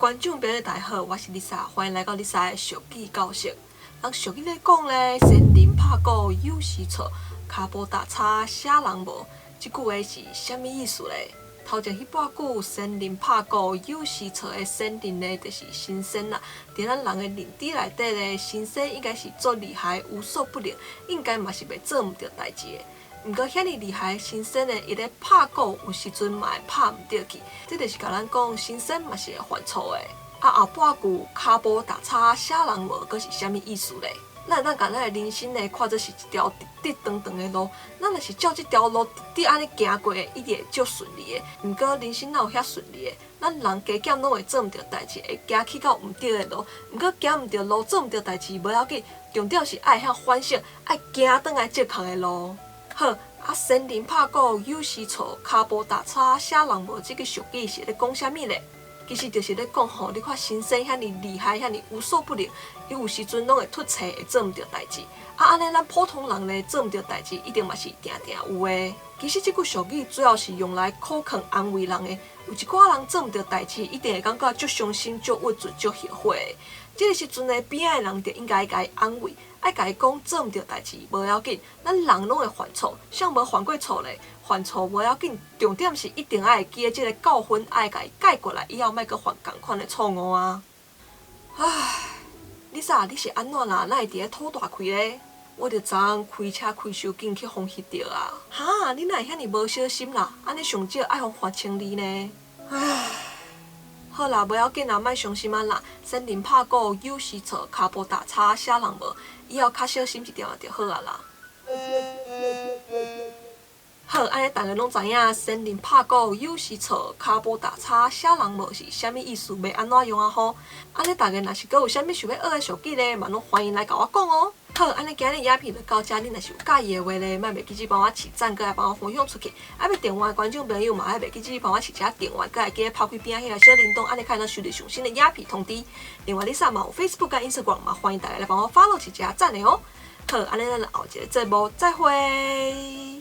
觀眾朋友大家好，我是麗莎，歡迎來到麗莎的俗語教室。人俗語咧講咧，仙人拍鼓有時錯，跤步踏差啥人無。這句話是啥物意思咧？頭前彼半句仙人拍鼓有時錯的仙人呢，就是神仙啦。佇咱人的認知內底咧，神仙應該是足厲害、無所不能，應該嘛是袂做毋著代誌的。毋過遐爾厲害的神仙呢，伊咧拍鼓有時陣嘛會拍毋著去，這就是共咱講神仙嘛是會犯錯的。啊，後半句跤步踏差啥人無，閣是啥物意思咧？咱會當共咱的人生呢看做是一條直直長長的路，咱若是照這條路直直按呢行過，一定會足順利的。毋過人生哪有遐順利的？咱人加減攏會做毋著代誌，會行去到毋對的路。毋過行毋著路，做毋著代誌無要緊，重點是愛會曉反省，愛行轉來正確的路。好，啊，仙人拍鼓有時錯，跤步踏差啥人無？這個俗語是咧講啥物咧？其實就是咧講吼，你看神仙遐爾厲害，遐爾無所不能，伊有時陣攏會出錯，會做毋著代誌。啊，按呢咱普通人咧做毋著代誌，一定嘛是定定有的。其實這句俗語主要是用來苦勸安慰人的。有一寡人做毋著代誌，一定會感覺足傷心、足鬱卒、足後悔的。這個時陣咧，邊仔的人就應該共伊安慰，愛共伊講做毋著代誌無要緊，咱人攏會犯錯，誰無犯過錯咧？犯錯無要緊，重點是一定愛會記得這個教訓，愛共伊改過來，以後莫閣犯仝款的錯誤啊！唉，麗莎，你是按怎啦？哪會佇咧吐大氣咧？我著昨昏開車開傷緊去予翕著啊！哈，你哪會遐爾無小心啦？按呢上少愛予罰千二呢？唉，好啦，無要緊啦，莫傷心啊啦。仙人拍鼓有時錯，跤步踏差啥人無，以後較小心一點仔就好啊啦。好，按呢逐家攏知影，仙人拍鼓有時錯，跤步踏差啥人無是啥物意思，欲按怎用啊吼？按呢逐家若是閣有啥物想欲學的俗語咧，嘛攏歡迎來共我講哦。好，按呢今日影片就到遮，你若是有佮意的話咧，莫袂記得幫我揤讚，閣來幫我分享出去。啊，欲訂閱的觀眾朋友嘛，愛袂記得幫我揤一下訂閱，閣來記得拍開邊仔彼个小鈴鐺，按呢較會當收著上新的影片通知。另外，你啥嘛有 Facebook 佮 Instagram 嘛，歡迎大家來幫我 follow 一下讚的哦。好，按呢咱後一个節目再會。